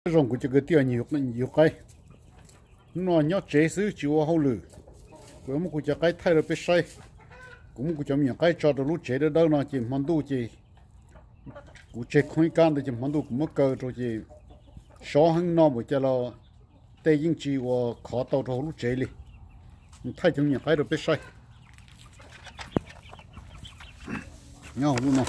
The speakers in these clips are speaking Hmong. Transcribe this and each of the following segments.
Nyob zoo kuv cov kwv tij yug qaib, hnub no nyob tsev xwb tsis ua hauj lwm. Kuv yuav muab kuv cov qaib thaij rau peb saib. Kuv muab kuv cov me nyuam qaib tso rau lub tsev dawb dawb no ces hmo ntuj ces kuv tseg khoom ib kab ntawd ces hmo ntuj kuv muab kaw rau ces sov heev no npaum cas los tej yeej tsis ua khov tau rau hauv lub tsev li. Thaij cov me nyuam qaib rau peb saib. Nyob hauv lub no.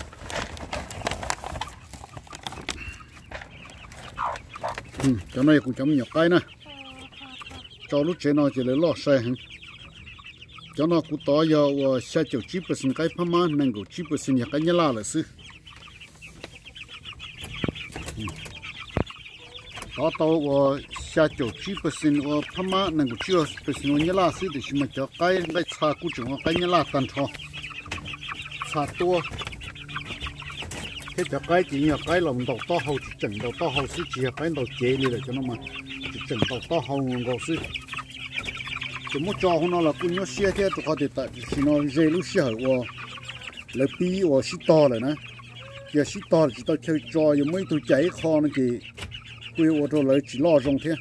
Cov no yog kuv cov me nyuam qaib na. Tso lub tsev no ces lawv loj sai heev. Cov no kuv tov yog uas xya caum tsib percent qaib phab mab, nees nkaum tsib percent yog qaib nyab laj lawm xwb. Tov tau uas xya caum tsib percent ua phab mab, nees nkaum tsib percent ua nyab laj xwb, tiam sis mas cov qaib nqaij txha kuj tseem ua qaib nyab laj tag nrho, txha tuab. Thiab cov qaib ces yog qaib los ntaus taub hau, tsis tseem ntaus taub hau xwb, tsis yog qaib ntaus cev li lawm, cov no mas tsis tseem ntaus taub hau nkaus xwb. Ces muab tso hauv no los kuj nyuaj siab thiab, rau qhov tias tam sim no ze lub sij hawm uas lawv pib uas sib tog lawm na. Yog sib tog lawm tsis tau chaw tso, yuav muab ib tug cais ib qho no ces kuj yuav ua rau lawv tsis loj zoo thiab.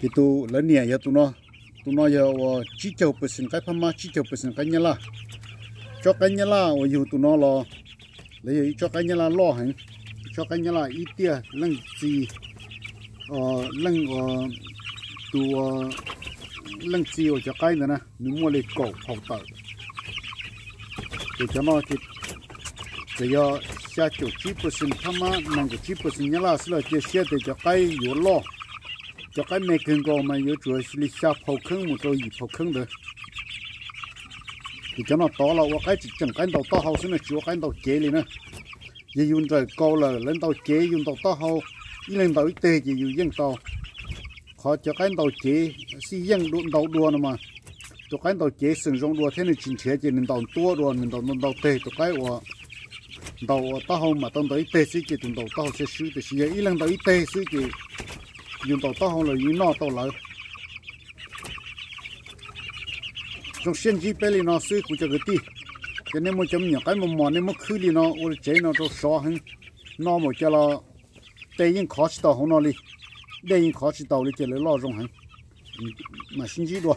Ces tus lawv niam yog tus no, tus no yog uas tsib caug percent qaib phab mab, tsib caug percent qaib nyab laj. Tsob qaib nyab laj uas yug tus no los lawv yog ib tsob qaib nyab laj loj heev, ib tsob qaib nyab laj ib tiaj leej txiv, leej, tus, leej txiv uas cov qaib ntawd na nws muaj li kaum phau tawm. Ces cov no ces txawm yog xya caum tsib percent phab mab, nees nkaum tsib percent nyab laj xwb los cia siab tias cov qaib yuav loj. Cov qaib me kawg nkaus mas yuav tsum li xya phau kheeb mus rau yim phau kheeb ntawd. Ces cov no tov los ua qaib tsis tseem, qaib ntaus taub hau xwb na, tsis ua qaib ntaus cev li na. Yog yus nrawm kaus lawm lawv ntaus cev yus ntaus taub hau, ib leeg ntaus ib teg ces yus yeej tau. Qhov cov qaib ntaus cev xij yeej ntaus dua no mas, tus qaib ntaus cev xeem zoo dua thiab nws tsis nrhiav ces nws ntaus ntua dua, nws ntaus ntaus teg, tus qaib uas ntaus ua taub hau mam tau ntaus ib teg xwb ces tus ntaus taub hau thiaj swb, tiam sis yog ib leeg ntaus ib teg xwb ces yus ntaus taub hau los yus noj tau lawv. Zoo siab ntsib peb li no xwb kuv cov kwv tij. Ces nej muaj cov me nyuam qaib mos mos nej muab khwb li no ua tsev no rau sov heev, no mus cas los tej yeej khov tsis tau hauv no li, dej yeej khov tsis tau li ces lawv loj zoo heev. Mam sib ntsib dua.